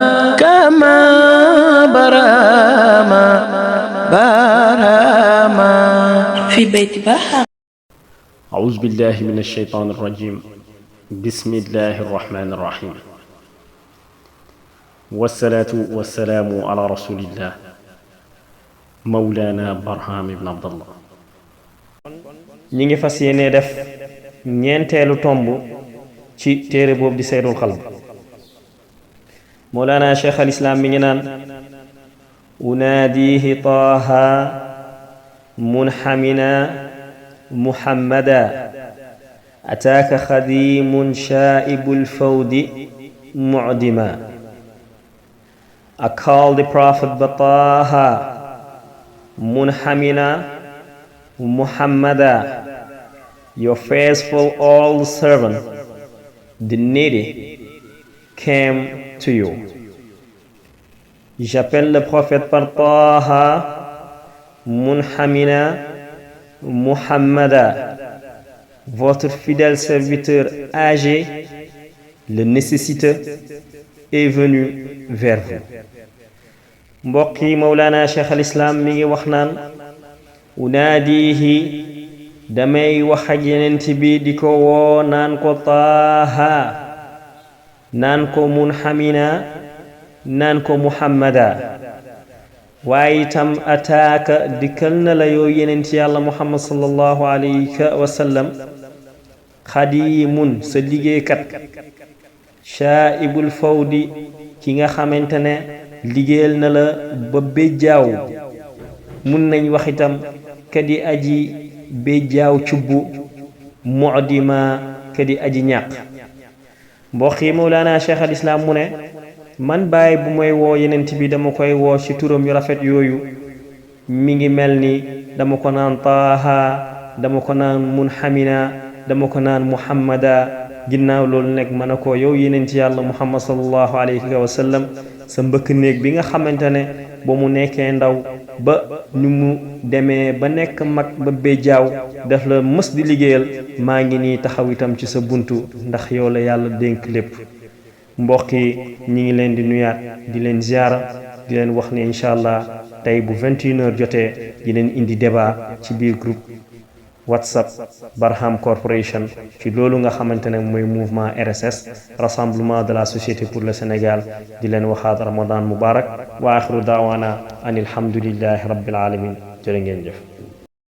كما براما براما في بيت بحر. أعوذ بالله من الشيطان الرجيم. بسم الله الرحمن الرحيم. والصلاة والسلام على رسول الله مولانا برهام بن عبد الله. ñi fas yéene def ñeenteelu tomb ci téere boobu di Saydul Xalb. مولانا شيخ الإسلام mi ngi naan unaadihi taaha munhamina muhammada ataaka xadimun shaa'ibul fawdi mu'dima. I call the Prophet Bataha munhamina muhammada, your faithful old servant, the needy, came to you. J'appelle le prophète par Taha munhamina muhammada, votre fidèle serviteur âgé, le nécessiteux, est venu vers vous. mbokk yi Mawlana Cheikh al Islam mi ngi wax naan unaadihi damay wax ak yenent bi di ko woo naan ko Taaha, naan ko munhamina, naan ko muhammada. waaye itam ataaka dikkal na la yow yenent yàlla muhammad sallallahu alayhi wa sallam xadimun sa liggéeykat, shaaibul fawdi ki nga xamante ne liggéeyal na la ba béjjaaw. mun nañ wax itam kadi aji béjjaaw cubbu, mu'dima kadi aji ñàq. mbokk yi Mawlana Cheikh al Islam mu ne man bàyyi bu may woo yenent bi dama koy woo ci turam yu rafet yooyu. mi ngi mel ni dama ko naan Taaha, dama ko naan munhamina, dama ko naan muhammada. ginnaaw loolu nekk mën a ko yow yenent yàlla muhammad sallallahu alayhi wa sallam, sa mbëkk néeg bi nga xamante ne ba mu nekkee ndaw ba ñu mu demee ba nekk mag ba béjjaaw daf la mës di liggéeyal, maa ngi nii taxaw itam ci sa buntu ndax yow la yàlla dénk lépp. mbokk yi ñi ngi leen di nuyaat di leen ziara di leen wax ne incha allah tey bu 21h jotee di leen indi débat ci biir groupe WhatsApp Barham Corporation ci loolu nga xamante ne mooy mouvement RSS, rassemblement de la société pour le Sénégal. di leen waxaat Ramadan Mubarak wa axiru daawana an alhamdulillahi rabbil alamin. jërë ngeen jëf.